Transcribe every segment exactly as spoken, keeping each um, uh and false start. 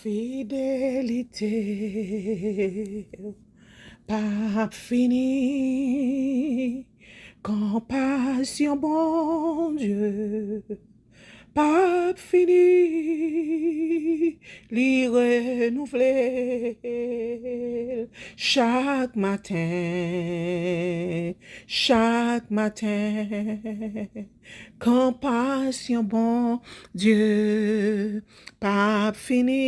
Fidelite p ap fini, konpasyon Bondye p ap fini, li renouvle l chak maten, chak maten. Konpasyon Bondye p ap fini,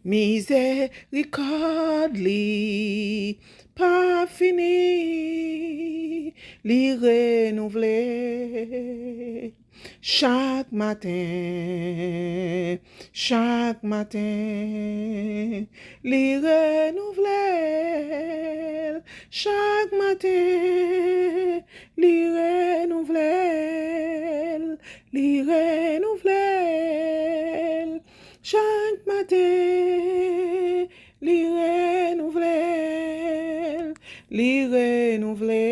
mizèrikòd li p ap fini, li renouvle chak maten, chak maten, li renouvle l chak maten, li renouvle l, li renouvle l chak maten, li renouvle l, li renouvle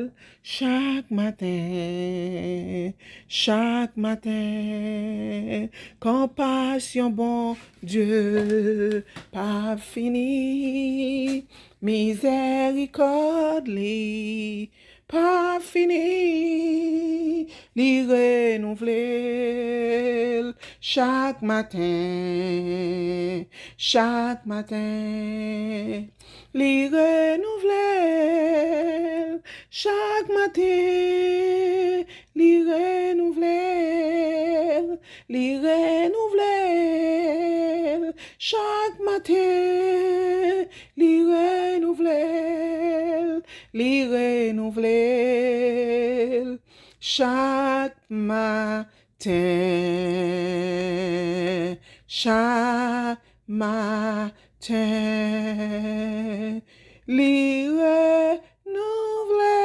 l chak maten, chak maten. Konpasyon Bondye p ap fini, mizèrikòd li p ap fini, li renouvle l chak maten, chak maten. Li renouvle l chak maten, li renouvle l, li renouvle l chak maten, li renouvle l, li renouvle l chak maten, chak maten, li renouvle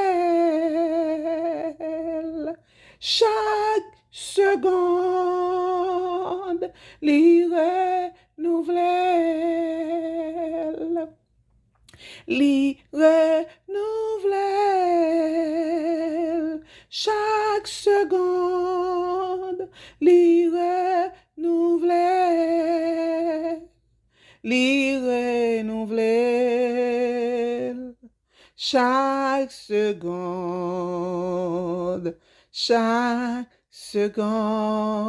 l chak segonn, li renouvle l. Li renouvle l chak segonn, li renouvle l, li renouvle l chak segonn, chak segonn.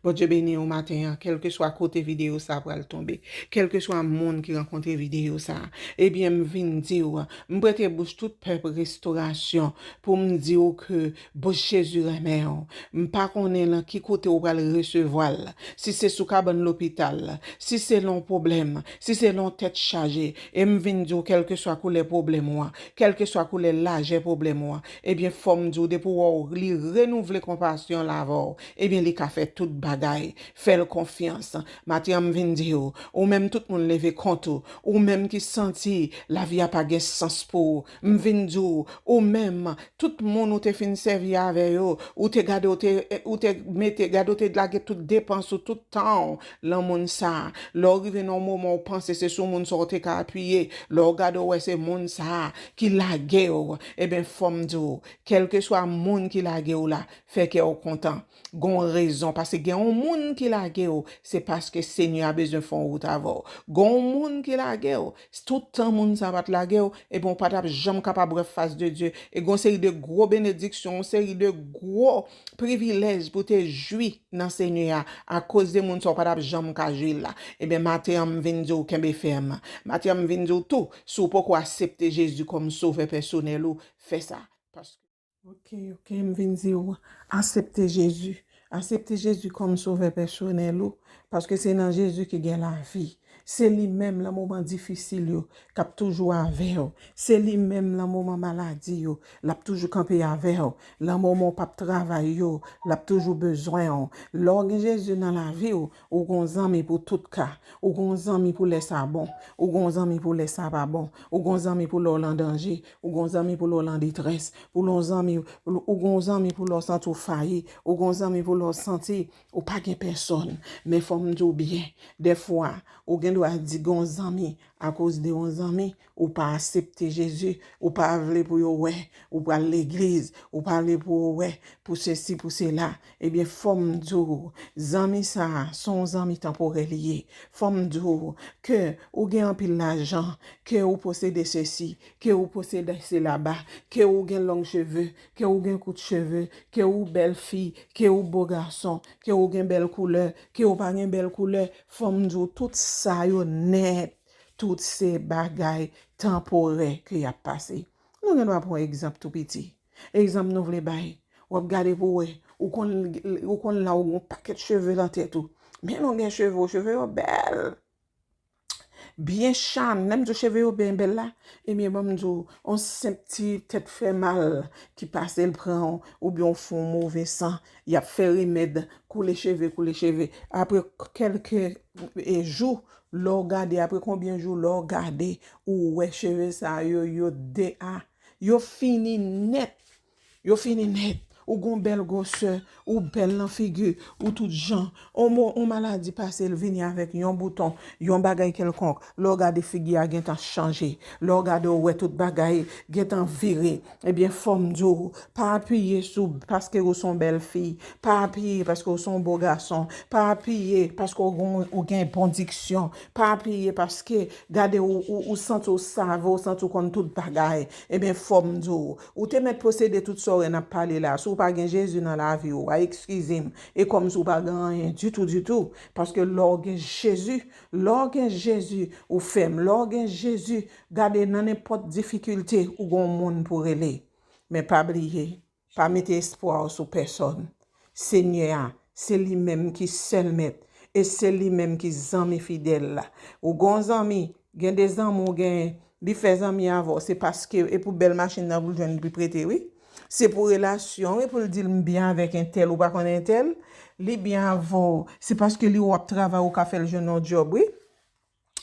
Bondye beni w maten an, kèlkeswa kote videyo sa a pral tonbe, kèlkeswa moun ki rankontre videyo sa a, ebyen, m vin di w, m prete bouch tout pèp restorasyon pou m di w ke bouch Jezi renmen w. M pa konnen nan ki kote w pral resevwa l, si se sou kabann lopital, si se nan yon pwoblèm, si se nan yon tèt chaje, e m vin di w, kèlkeswa koulè pwoblèm ou an, kèlkeswa koulè lajè pwoblèm ou an, ebyen, fò m di w, depi w wè w li renouvle konpasyon l avè w, ebyen, li ka fè tout bagay. Fè l konfyans. Maten an, m vin di w, ou menm tout moun leve kont ou, ou menm ki santi lavi a pa gen sans pou ou, m vin di w, ou menm, tout moun ou te fin sèvi avè yo, ou te gade, ou te, ou te mete, gade, ou te lage tout depans ou, tout tan w lan moun sa a. Lè w rive nan yon moman ou panse se sou moun sa w te ka apiye, lè w gade w wè se moun sa a ki lage w, ebyen, fò m di w, kèlkeswa moun ki lage w la, fè kè w kontan. Gon rezon, paske gen yon moun ki lage w, se paske Senyè a bezwen fè yon wout avè w. Gon moun ki lage w, tout tan moun sa pa t lage w, ebyen, w pa t ap janm kapab wè fas de Dye. E gon seri de gwo benediksyon, yon seri de gwo privilèj pou te jwi nan Senyè a, akoz de moun sa w pa t ap janm ka jwi l la. Ebyen, maten an, m vin di w kenbe fèm. Maten an, m vin di w tou, si w poko aksepte Jezi kòm sovè pèsonèl ou, fè sa. Paske Ok, ok, m vin di w, aksepte Jezi. Aksepte Jezi kòm sovè pèsonèl ou, paske se nan Jezi ki gen lavi. Se li menm, lan moman difisil yo, k ap toujou avè w. Se li menm, lan moman maladi yo, l ap toujou kanpe avè w. Lan moman w p ap travay yo, l ap toujou bezwen w. Lè w gen Jezi nan lavi w, ou gon zanmi pou tout ka. Ou gon zanmi pou lè sa bon. Ou gon zanmi pou lè sa pa bon. Ou gon zanmi pou lè w lan danje. Ou gon zanmi pou lè w lan detrès. Pou lè w zanmi, ou gon zanmi pou lè w santi w fayi. Ou gon zanmi pou lè w santi ou pa gen pèsòn. Men fò m di w byen, dèfwa, ou gen dwa di gon zanmi akoz de yon zanmi, ou pa aksepte Jezi, ou pa vle pou yo wè, ou pral legliz, ou pa vle pou yo wè, pou sesi, pou sela. Ebyen, fò m di w, zanmi sa a, se yon zanmi tanporè li ye. Fò m di w ke ou gen anpil lajan, ke ou posede sesi, ke ou posede sela, ke ou gen long cheve, ke ou gen kout cheve, ke ou bèl fi, ke ou bo gason, ke ou gen bèl koulè, ke ou pa gen bèl koulè, fò m di w, tout sa yo nèt, tout se bagay tanporè ke y ap pase. Nou gen dwa pran egzanp tou piti. Egzanp nou vle bay, w ap gade pou w wè, ou konn, ou konn la ou gen yon pakèt cheve nan tèt ou. Men longè cheve w, cheve yo bèl. Byen cham, lè m di w cheve yo byen bèl la, ebyen, ban m di w, yon senp ti tèt fè mal ki pase l pran w, oubyen w fè yon move san, y ap fè remèd, koule cheve, koule cheve. Apre kèlke, e, jou, lè w gade, apre konbyen jou, lè w gade, ou wè cheve sa yo, yo de a, yo fini nèt. Yo fini nèt. Ou gon bèl gwosè, ou bèl nan figi, ou tout jan. On mo, on maladi pase, l vini avèk yon bouton, yon bagay kèlkonk. Lè w gade figi a gentan chanje. Lè w gade, w wè tout bagay gentan vire. Ebyen, fò m di w, pa apiye sou paske ou se yon bèl fi. Pa apiye paske ou se yon bo gason. Pa apiye paske ou gon, ou gen bon diksyon. Pa apiye paske, gade, ou, ou, ou santi w save, ou santi w konn tout bagay. Ebyen, fò m di w, ou te mèt posede tout sa w wè n ap pale la. Si w pa gen Jezi nan lavi w, a, eskize m, e kòmsi w pa gen anyen ditou, ditou. Paske lè w gen Jezi, lè w gen Jezi, ou fèm. Lè w gen Jezi, gade, nan nenpòt difikilte, ou gon moun pou rele. Men pa bliye, pa mete espwa w sou pèsòn. Senyè a, se li menm ki sèl mèt, e se li menm ki zanmi fidèl la. Ou gon zanmi, gen de zanmi w genyen, li fè zanmi avè w, se paske, e pou bèl machin nan pou l jwenn li prete, wi. Se pou relasyon, wi, pou l di l m byen avèk entèl, ou pa konn entèl, li byen avè w, se paske li wè w ap travay, ou ka fè l jwenn yon djòb, wi.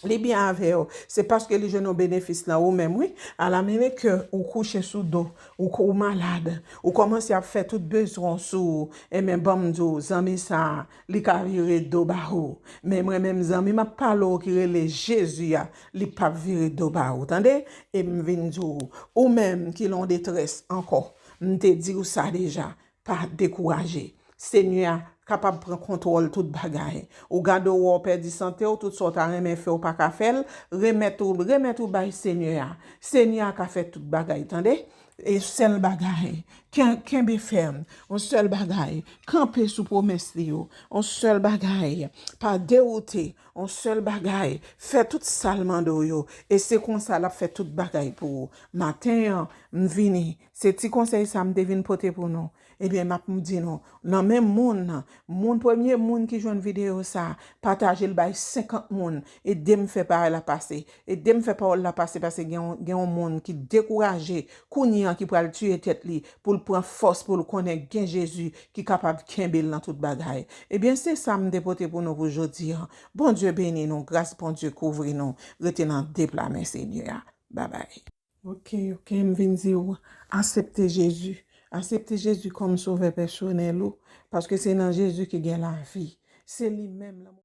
Li byen avè w, se paske li jwenn yon benefis nan ou menm, wi. Alamennekè, ou kouche sou do, ou, ou malad, ou kòmanse ap fè tout bezwen w sou ou, enben, ban m di w, zanmi sa a, li ka vire do ba ou. Men mwen menm, zanmi m ap pale w ki rele Jezi a, li p ap vire do ba ou, tande? E m vin di w, ou menm ki lan detrès ankò, m te di w sa deja, pa dekouraje. Senyè a kapab pran kontwòl tout bagay. Ou gade w wè w pèdi sante w, tout sa w ta renmen fè w pa ka fè l, remèt ou, remèt ou bay Senyè a. Senyè a ka fè tout bagay, tande? E sèl bagay, ken-, kenbe fèm, yon sèl bagay, kanpe sou pwomès li yo, yon sèl bagay, pa dewoute, yon sèl bagay, fè tout sa l mande w yo, e se konsa l ap fè tout bagay pou ou. Maten an, m vini, se ti konsèy sa m te vin pote pou nou. Ebyen, m ap di nou, nan men moun nan, moun, premye moun ki jwenn videyo sa, pataje l bay senkant moun, ede m fè pawòl la pase, ede m fè pawòl la pase, paske gen yon, gen yon moun ki dekouraje, kounye an ki pral tiye tèt li, pou l pran fòs, pou l konnen gen Jezi ki kapab kenbe l nan tout bagay. Ebyen, se sa m te pote pou nou pou jodi an. Bondye beni nou, gras Bondye kouvri nou, rete nan de pla men Senyè a. Babay. Ok, ok, m vin di w, aksepte Jezi. Aksepte Jezi kòm sovè pèsonèl ou, paske se nan Jezi ki gen lavi. Se li menm, lanmò